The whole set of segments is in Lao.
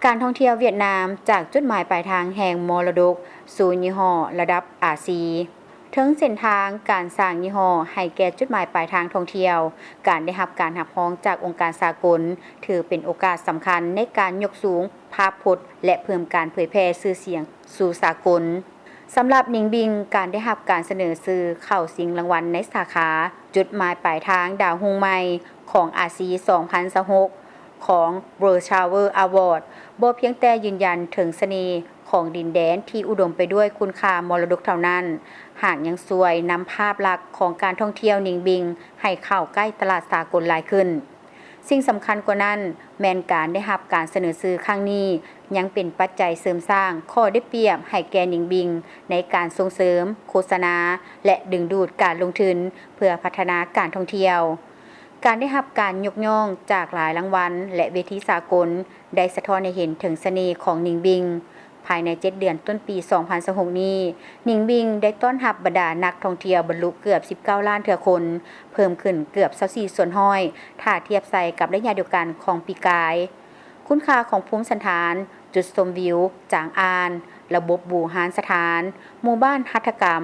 ການທ່ອງທ່ຽວຫວຽດນາມ ຈາກຈຸດໝາຍປາຍທາງແຫ່ງມໍລະດົກສູ່ຍີ່ຫໍ້ລະດັບອາຊີ. ເທິງເສັ້ນທາງການສ້າງຍີ່ຫໍ້ໃຫ້ແກ່ຈຸດໝາຍປາຍທາງທ່ອງທ່ຽວ, ການໄດ້ຮັບການຮັບຮອງຈາກອົງການສາກົນ ຖືເປັນໂອກາດສຳຄັນໃນການຍົກສູງພາບພົດ ແລະ ເພີ່ມການເຜີຍແຜ່ຊື່ສຽງສູ່ສາກົນ. ສຳລັບນິງບິງ, ການໄດ້ຮັບການສະເໜີຊື່ເຂົ້າຊິງລາງວັນໃນສາຂາຈຸດໝາຍປາຍທາງດາວຮຸ່ງໃໝ່ຂອງອາຊີ ສອງພັນຊາວຫົກ ຂອງ World Travel Award ບໍ່ພຽງແຕ່ຢືນຢັນເຖິງສະເໜ່ຂອງດິນແດນທີ່ອຸດົມໄປດ້ວຍຄຸນຄ່າມໍລະດົກເທົ່ານັ້ນ, ຫາກຍັງຊ່ວຍນຳພາບລັກຂອງການທ່ອງທ່ຽວນິງບິງໃຫ້ເຂົ້າໃກ້ຕະຫຼາດສາກົນຫຼາຍຂຶ້ນ. ສິ່ງສຳຄັນກວ່ານັ້ນ ແມ່ນການໄດ້ຮັບການສະເໜີຊື່ຄັ້ງນີ້ ຍັງເປັນປັດໄຈເສີມສ້າງຂໍ້ໄດ້ປຽບໃຫ້ແກ່ນິງບິງ ໃນການສົ່ງເສີມໂຄສະນາ ແລະ ດຶງດູດການລົງທຶນເພື່ອພັດທະນາການທ່ອງທ່ຽວ. ການໄດ້ຮັບການຍົກຍ້ອງຈາກຫຼາຍລາງວັນ ແລະ ເວທີສາກົນ ໄດ້ສະທ້ອນໃຫ້ເຫັນເຖິງສະເໜ່ຂອງນິງບິງ. ພາຍໃນເຈັດເດືອນຕົ້ນປີ ສອງພັນຊາວຫົກນີ້, ນິງບິງໄດ້ຕ້ອນຮັບບັນດານັກທ່ອງທ່ຽວບັນລຸເກືອບ ສິບເກົ້າລ້ານເທື່ອຄົນ, ເພີ່ມຂຶ້ນເກືອບ ຊາວສີ່ສ່ວນຮ້ອຍ ຖ້າທຽບໃສ່ກັບໄລຍະດຽວກັນຂອງປີກາຍ. ຄຸນຄ່າຂອງພູມສັນຖານ, ຈຸດຊົມວິວ, ຈາງອ່ານ, ລະບົບບູຮານສະຖານ, ໝູ່ບ້ານຫັດຖະກຳ,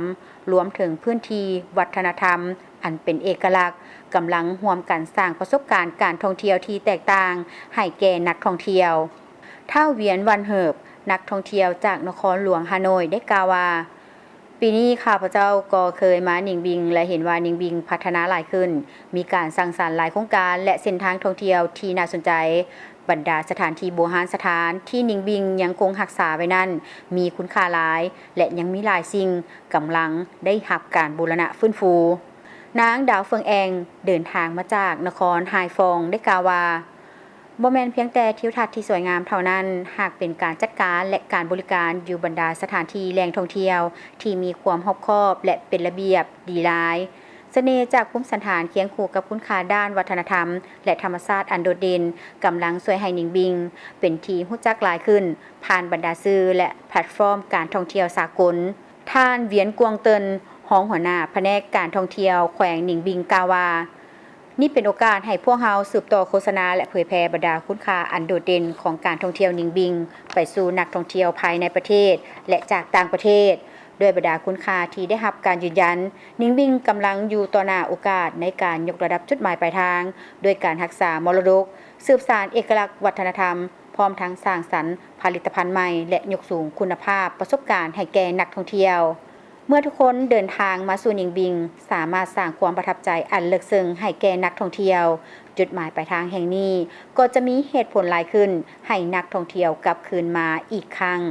ລວມເຖິງພື້ນທີ່ວັດທະນະທຳອັນເປັນເອກະລັກ, ກຳລັງຮ່ວມກັນສ້າງປະສົບການການທ່ອງທ່ຽວທີ່ແຕກຕ່າງໃຫ້ແກ່ນັກທ່ອງທ່ຽວ. ທ້າວ ວຽນ ວັນເຮີບ ນັກທ່ອງທ່ຽວຈາກນະຄອນຫຼວງຮ່າໂນ້ຍ ໄດ້ກ່າວວ່າ, ປີນີ້ຂ້າພະເຈົ້າກໍເຄີຍມານິງບິງ ແລະ ເຫັນວ່ານິງບິງພັດທະນາຫຼາຍຂຶ້ນ, ມີການສ້າງສັນຫຼາຍໂຄງການ ແລະ ເສັ້ນທາງທ່ອງທ່ຽວທີ່ໜ້າສົນໃຈ. ບັນດາສະຖານທີ່ບູຮານສະຖານທີ່ນິງບິງຍັງຄົງຮັກສາໄວ້ນັ້ນ ມີຄຸນຄ່າຫຼາຍ ແລະ ຍັງມີຫຼາຍສິ່ງກຳລັງໄດ້ຮັບການບູລະນະຟື້ນຟູ. ນາງ ດາວເຟິງແອງ ເດີນທາງມາຈາກນະຄອນຮາຍຟອງ ໄດ້ກ່າວວ່າ, ບໍ່ແມ່ນພຽງແຕ່ທິວທັດທີ່ສວຍງາມເທົ່ານັ້ນ, ຫາກເປັນການຈັດການ ແລະ ການບໍລິການຢູ່ບັນດາສະຖານທີ່ແຫຼ່ງທ່ອງທ່ຽວທີ່ມີຄວາມຮອບຄອບ ແລະ ເປັນລະບຽບດີຫຼາຍ. ສະເໜ່ຈາກພູມສັນຖານຄຽງຄູ່ກັບຄຸນຄ່າດ້ານວັດທະນະທຳ ແລະ ທຳມະຊາດອັນໂດດເດັ່ນ ກຳລັງຊ່ວຍໃຫ້ນິງບິງເປັນທີ່ຮູ້ຈັກຫຼາຍຂຶ້ນ ຜ່ານບັນດາສື່ ແລະ ແພລດຟອມການທ່ອງທ່ຽວສາກົນ. ທ່ານ ວຽນ ກວງເຕີນ ຮອງຫົວໜ້າພະແນກການທ່ອງທ່ຽວແຂວງນິງບິງ ກ່າວວ່າ, ນີ້ເປັນໂອກາດໃຫ້ພວກເຮົາສືບຕໍ່ໂຄສະນາ ແລະ ເຜີຍແຜ່ບັນດາຄຸນຄ່າອັນໂດດເດັ່ນຂອງການທ່ອງທ່ຽວນິງບິງໄປສູ່ນັກທ່ອງທ່ຽວພາຍໃນປະເທດ ແລະ ຈາກຕ່າງປະເທດ. ດ້ວຍບັນດາຄຸນຄ່າທີ່ໄດ້ຮັບການຢືນຢັນ, ນິງບິງກຳລັງຢູ່ຕໍ່ໜ້າໂອກາດໃນການຍົກລະດັບຈຸດໝາຍປາຍທາງ ດ້ວຍການຮັກສາມໍລະດົກ, ສືບສານເອກະລັກວັດທະນະທຳ, ພ້ອມທັງສ້າງສັນຜະລິດຕະພັນໃໝ່ ແລະ ຍົກສູງຄຸນນະພາບປະສົບການໃຫ້ແກ່ນັກທ່ອງທ່ຽວ. ເມື່ອທຸກຄົນເດີນທາງມາສູ່ນິງບິງ, ສາມາດສ້າງຄວາມປະທັບໃຈອັນເລິກເຊິ່ງໃຫ້ແກ່ນັກທ່ອງທ່ຽວ. ຈຸດໝາຍປາຍທາງແຫ່ງນີ້ກໍຈະມີເຫດຜົນຫຼາຍຂຶ້ນໃຫ້ນັກທ່ອງທ່ຽວກັບຄືນມາອີກຄັ້ງ.